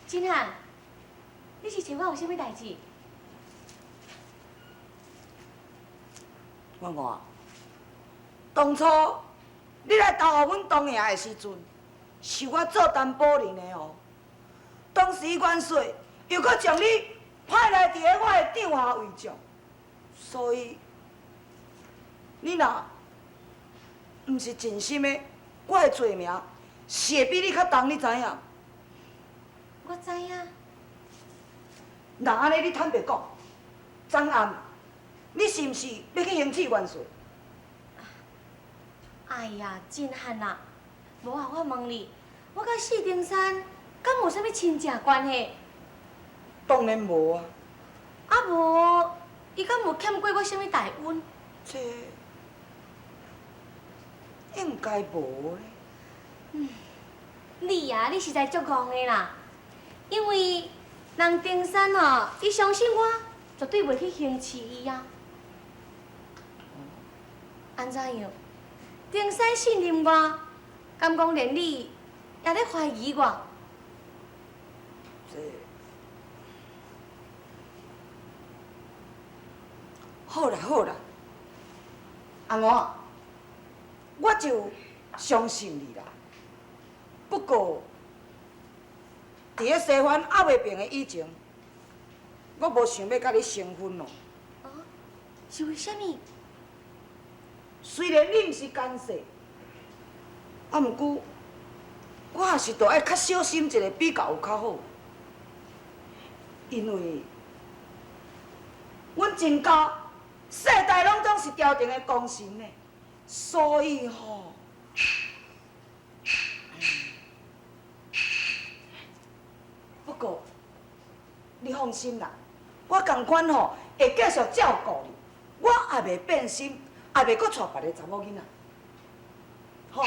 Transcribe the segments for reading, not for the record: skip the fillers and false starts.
真漢，你是揣我有啥物代誌？我我，當初你來投予阮東營的時陣，是我做擔保人的哦。當時元帥又閣將你派來佇咧我的帳下為將，所以你若毋是盡心的，我的罪名是會比你較重，你知影？我知影。若按呢，你坦白講，昨暗你是毋是欲去行刺元帥？哎呀，真漢啊！無啊，我問你，我佮四重山敢有啥物親戚關係？當然無啊。啊無，伊敢有欠過我啥物大恩？這應該無咧。嗯，你啊，你實在足戇的啦！因為人登山哦，伊相信我，絕對袂去行刺伊啊。按怎樣？登山信任我，敢講連你也咧懷疑我？這好啦好啦，阿娥，我就相信你啦。不過，佇咧西番還未平的以前，我無想欲佮你成婚咯。啊？是為啥物？雖然你毋是奸細，啊，毋過我也是著愛較小心一下，比較有較好。因為阮曾家世代攏總是朝廷的功臣呢，所以吼。不過你放心啦，我仝款吼會繼續照顧你，我也袂變心，也袂閣娶別个查某囡仔，吼。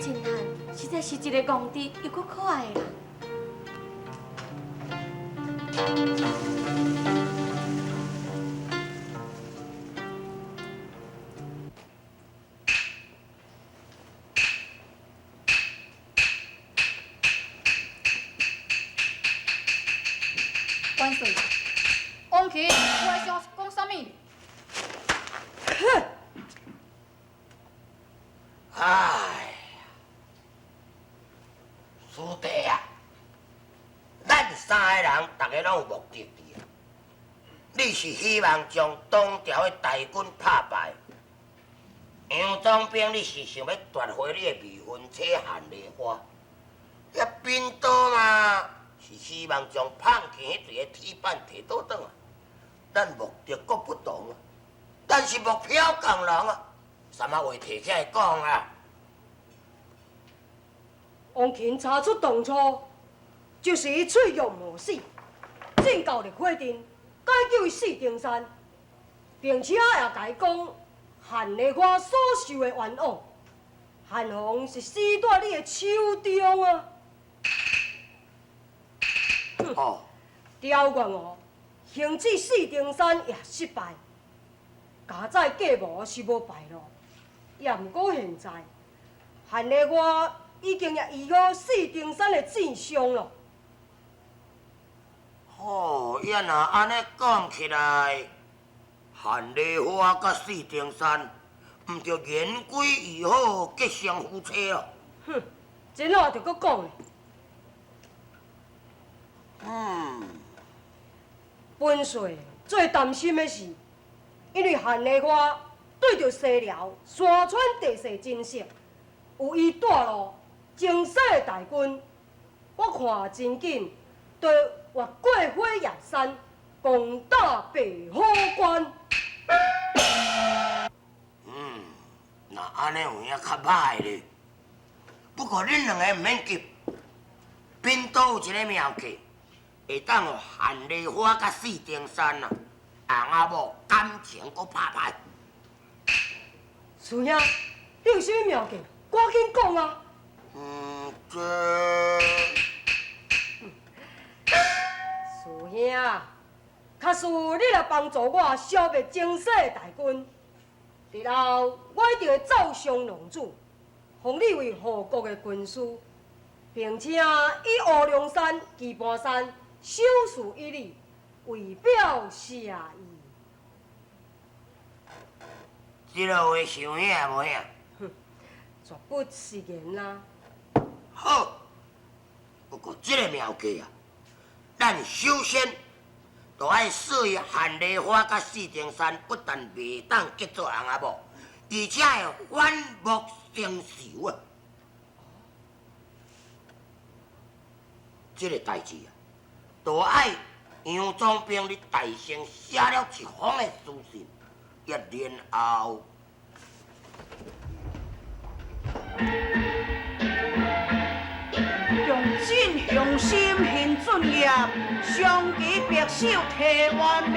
真漢實在是一个戇直又閣可愛的人。元帥，王琴，有愛想講啥物？哼！哎呀，師弟啊，咱三個人，逐个攏有目的佇啊。你是希望將東朝的大軍拍敗，楊總兵你是想欲奪回你的未婚妻韓麗花，遐兵刀嘛是希望將胖起彼個鐵板提倒轉來。咱目的各不同啊，但是目標仝人啊，啥物話提起來講啊？王琴查出當初就是伊喙欲冒死，進到烈火陣解救伊四重山，並且也共伊講韓麗花所受的冤枉，韓紅是死佇你的手中啊！哦，刁願哦，行刺四重山也失敗，家宰計謀是無敗落，也毋過現在韓麗花已經也醫好四重山的箭傷咯。吼，伊若按呢講起來，韓麗花佮四重山，毋著言歸已好，結成夫妻咯。哼，這哪著閣講咧？嗯。本帥最擔心的是，因為韓麗花對著西寮山川地勢真熟，有伊帶路，征西的大軍，我看真緊，就越過火焰山，攻打白虎關。嗯，若按呢有影較歹咧。不過恁兩个毋免急，貧道有一个妙計，會當予韓麗花佮四重山啊，翁仔某感情閣拍歹。師兄，你有啥物妙計？趕緊講啊！嗯，這師兄，假使你來幫助我消滅征西的大軍，佇日后我一定會奏上龍主，封你為護國的軍師，並且以烏龍山、棋盤山守事一禮，為表謝意。這个話想影無影？哼，絕不食言啦。好，不過這个妙計啊，咱首先就愛說伊韓麗花佮四重山不但袂當結做翁仔某，而且會反目成仇啊！這个代誌啊，就愛楊總兵你大聲寫了一封的書信，然後。用盡雄心行俊業，雙旗白首提冤名。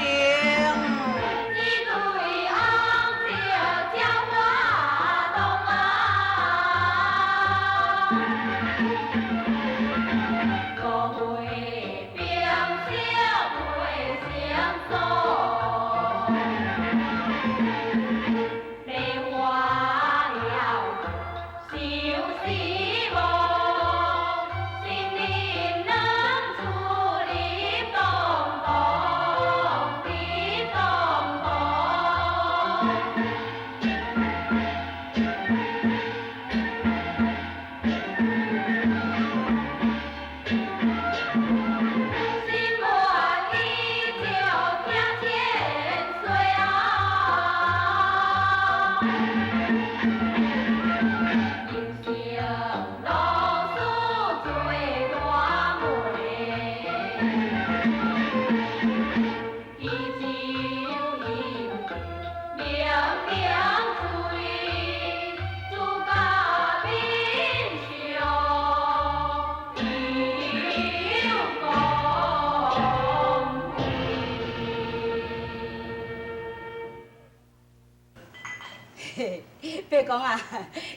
伯公啊，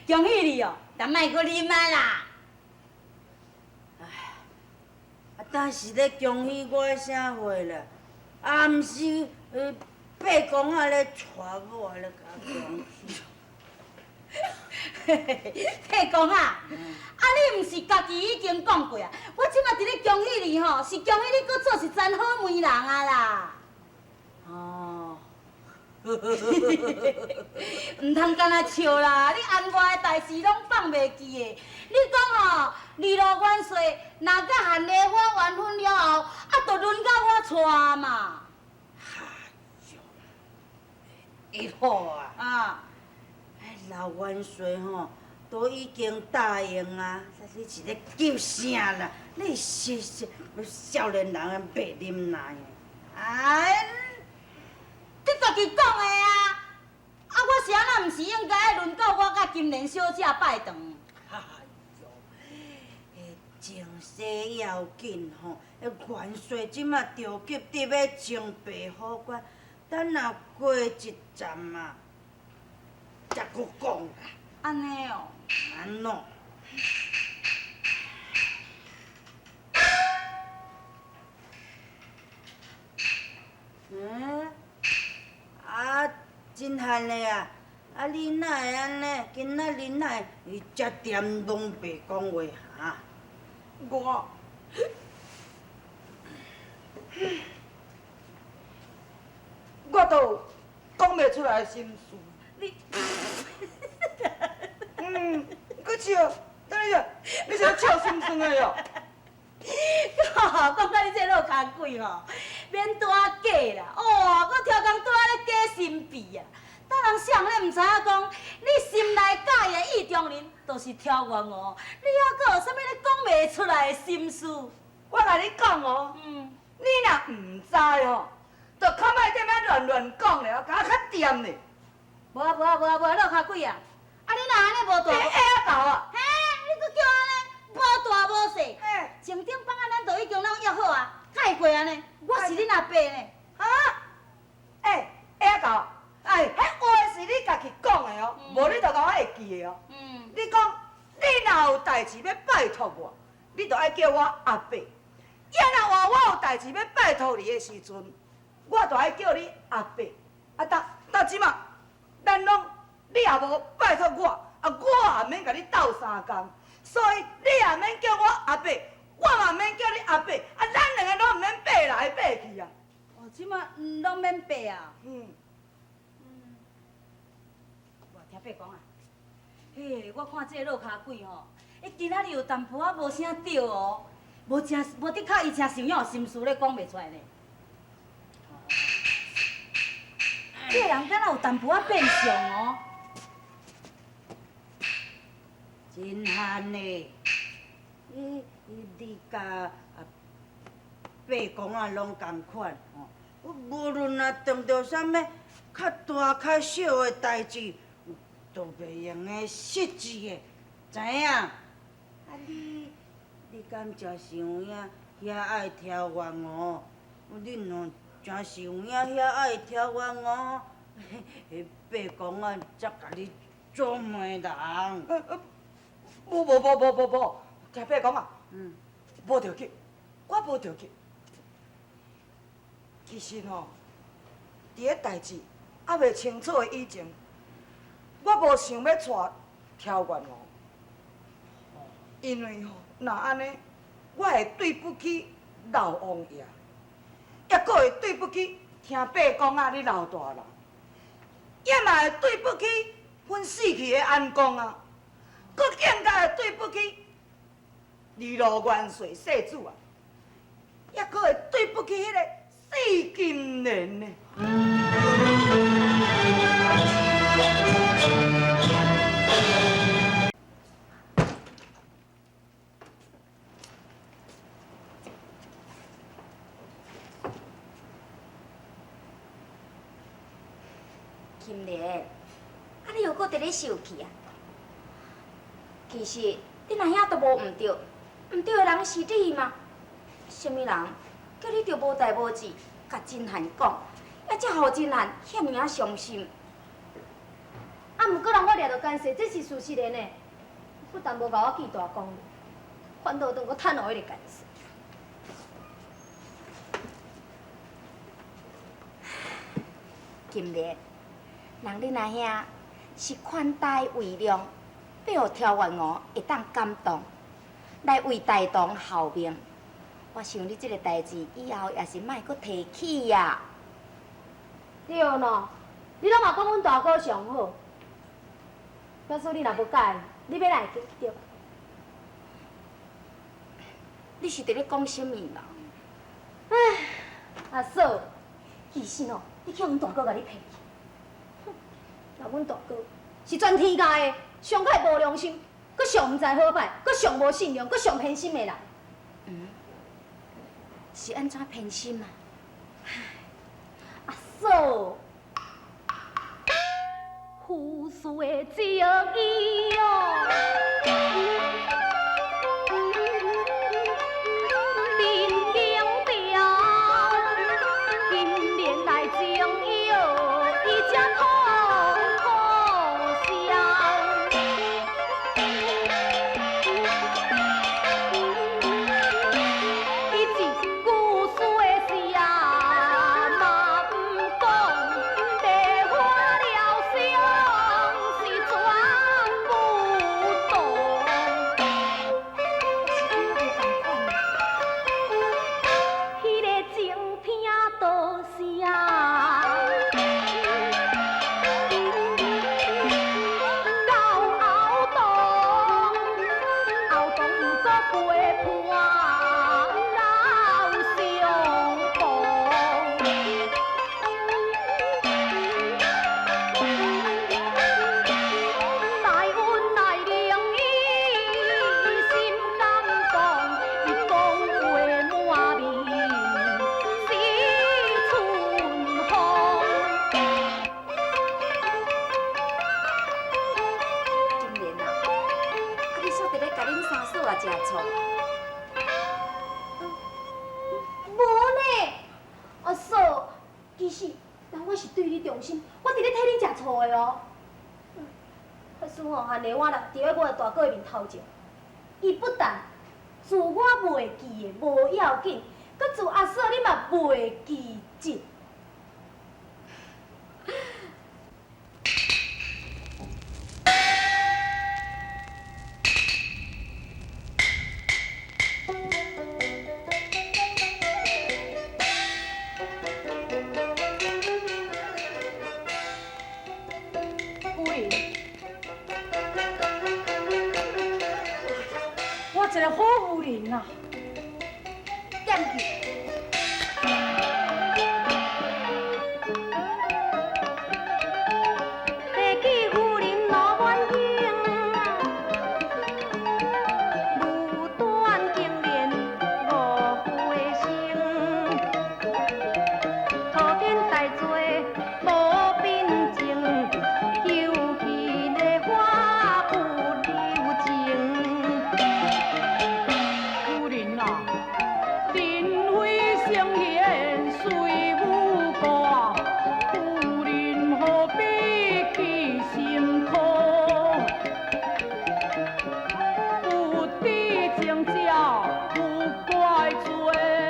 恭喜你哦，但莫閣啉啊啦！哎，啊，但是咧恭喜我啥货啦？啊，毋是伯公仔咧娶某咧共恭喜。伯公啊，啊你毋是家己已經講過啊？我這馬佇咧恭喜你吼，是恭喜你閣做一層好媒人啊啦！哦。毋通干焦笑啦！你案外的代誌攏放袂記的。你講吼，二路元帥若佮韓麗花完婚了後，啊，就輪到我娶嘛。哈喲，一好啊！啊，老元帥吼都已經答應啊，你是咧急啥啦？你是少年人袂忍耐的。哎。你家己講的啊！啊，我是按怎毋是應該愛輪到我佮金蓮小姐拜堂？哎喲，情勢要緊吼，元帥這馬著急得欲征白虎關，等若過一站啊，才閣講啦。按呢哦。按怎？嗯？啊，真汉的啊！啊，你哪會按呢？今仔日哪會遮恬攏袂講話哈？我都有講袂出來的心事。你，閣笑，等下，你是咧笑心酸的哦？講到你這落跤鬼吼，免拄仔假啦！哦，閣超工拄仔咧假神秘啊！等人啥人咧毋知影講，你心內佮意的意中人，就是挑元哦。你猶閣有啥物咧講袂出來的心事？我共你講哦，你若毋知吼，就較莫踮遐亂亂講咧，共我較恬咧。無啊無啊無啊無啊，落跤鬼啊！啊你若按呢無大，欸啊豆啊！嘿，你閣叫按呢無大無細。前頂放仔咱都已經攏約好啊，哪會過按呢？我是恁阿伯呢。啊？欸，欸啊豆，哎，彼話是你家己講的哦，無你就共我會記的哦。你講，你若有代誌欲拜託我，你就愛叫我阿伯。啊，若換我有代誌欲拜託你的時陣，我就愛叫你阿伯。啊，到這馬，咱攏你也無拜託我，啊，我也免共你鬥相共，所以你也免叫我阿伯，我嘛免叫你阿伯，啊，咱兩個攏毋免爬來爬去啊。哦，這馬攏免爬啊。嗯。我聽伯講啊，嘿，我看這个落跤鬼吼，伊今仔日有淡薄仔無啥對哦，無誠無的確，伊誠想有心事咧講袂出來呢。這个人敢若有淡薄仔變相哦。真憨嘞，你你佮阿伯公仔攏仝款吼，無論若碰著啥物較大較小的代誌，都袂用得失志的，知影？啊你，你敢誠是有影遐愛挑怨哦？恁哦，誠是有影遐愛挑怨哦？彼伯公仔才共你做媒人。無無無無無無，聽伯講啊，無著急，我無著急。其實吼，佇咧代誌猶未清楚的以前，我無想欲娶挑元哦，因為吼，若按呢，我會對不起老王爺，抑閣會對不起聽伯公仔你老大人，也嘛會對不起阮死去的安公啊，閣更加會對不起二路元帥世子啊，抑閣會對不起彼個四金蓮呢。金蓮，啊你又閣佇咧受氣啊？其實你阿兄都無毋對，毋對的人是你嘛？啥物人叫你著無代無誌，共真漢講，抑才予真漢遐爾仔傷心。啊，毋過人我掠著奸細，這是事實的呢。不但無共我記大功，反倒當閣趁予彼个奸細。金蓮，人恁阿兄是寬大為量，欲予挑元吳會當感動，來為大唐效命。我想你這个代誌以後也是莫閣提起啊。對喏，你攏嘛講阮大哥上好，假使你若無佮意，你欲來會記對？你是佇咧講啥物啦？唉，阿嫂，其實哦，你去予阮大哥共你騙去。哼，若阮大哥是全天下的上較無良心，閣上毋知好歹，閣上無信用，閣上偏心的人。嗯，是按怎偏心啊？阿嫂，夫婿的情义哦。头前，伊不但自我袂記的無要緊，閣自阿嫂你嘛袂記得。夫人，我一个好夫人啊！点去。提起夫人罗满英，无端经连五夫的生，滔天大罪无凭证，休弃梨花不留情。夫人啊，人非圣贤，谁无过啊？夫人何必记心苦？不知情者不怪罪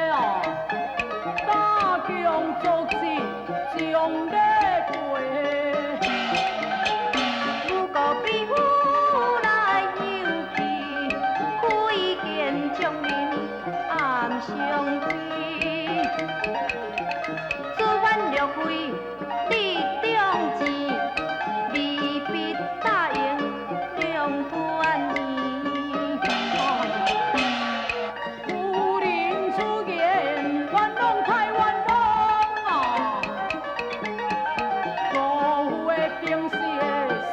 啊，大强作战将你陪。不顾比夫来休弃，亏见将人暗相欺。此番略费你中钱，未必答应两团圆。夫人此言冤枉太冤枉啊！辜负的定是的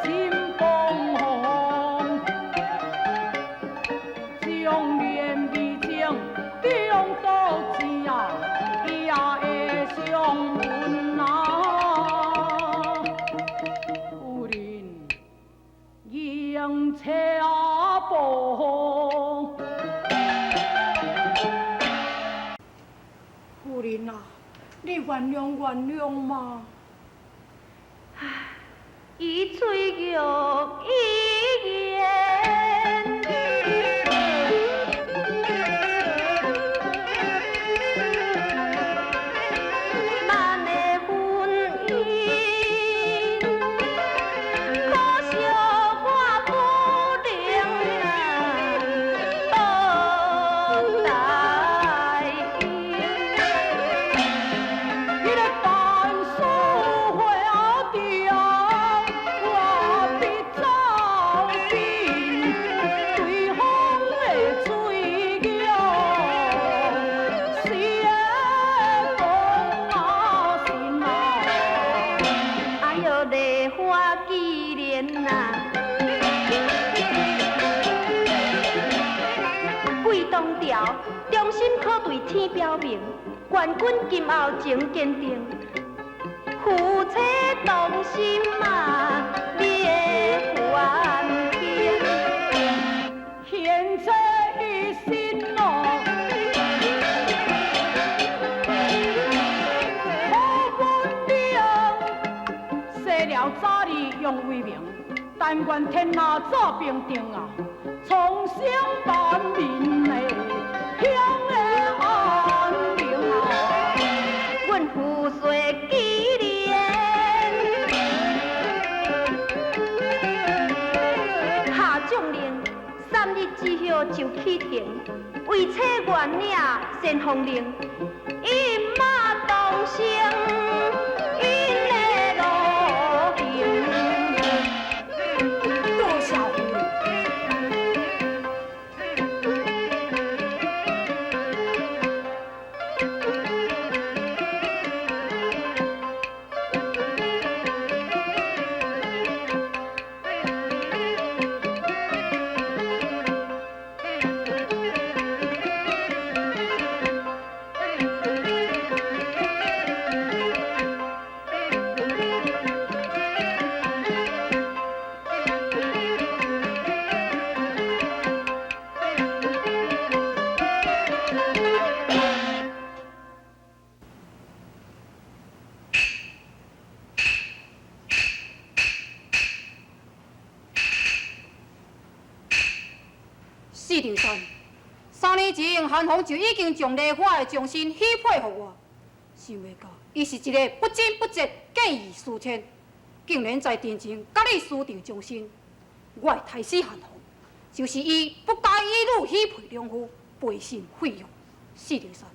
心崩红，将连美情中毒钱啊，伊也会伤阮啊！夫人应车步。夫人啊，你原谅原谅嘛。伊嘴玉一言，咱的婚姻，可惜我不能啊倒答应。彼个万事花中，我必走进对方的嘴角，是的讲啊心啊。哎哟，梨花记莲啊，贵东朝忠心可对天表明，愿君今后情坚定，夫妻同心啊，灭还平。贤妻一心哦，好本领，西了早日用威名，但愿天下早平定啊，苍生万民的享的安宁啊。阮夫婿记莲，下将令3日之后就起庭，为妻愿领先锋令，一马当先，因的路行。多谢夫人。四条山，3年前韩红就已经将梨花的终身许配予我，想袂到伊是一个不贞不节、见异思迁，竟然在阵前佮你私定终身。我会杀死韩红，就是伊不该以女许配良夫，背信废约。四条山，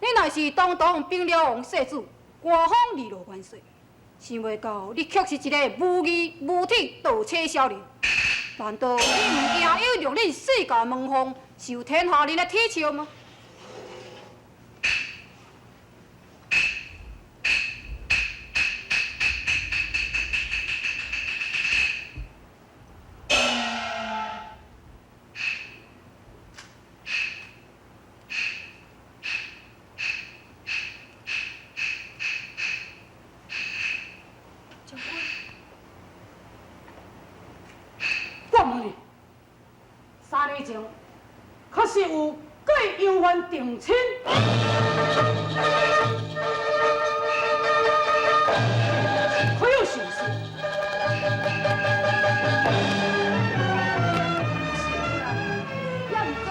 你若是堂堂平辽王世子，国风二路元帅，想袂到你卻是一个無義無體盜車小人，難道你毋驚有辱恁世家門風，受天下人的恥笑嗎？将军，我问你，3年前确实有过杨帆定亲，可有事实？也毋过，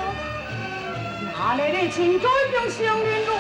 哪里你亲家已经承认了？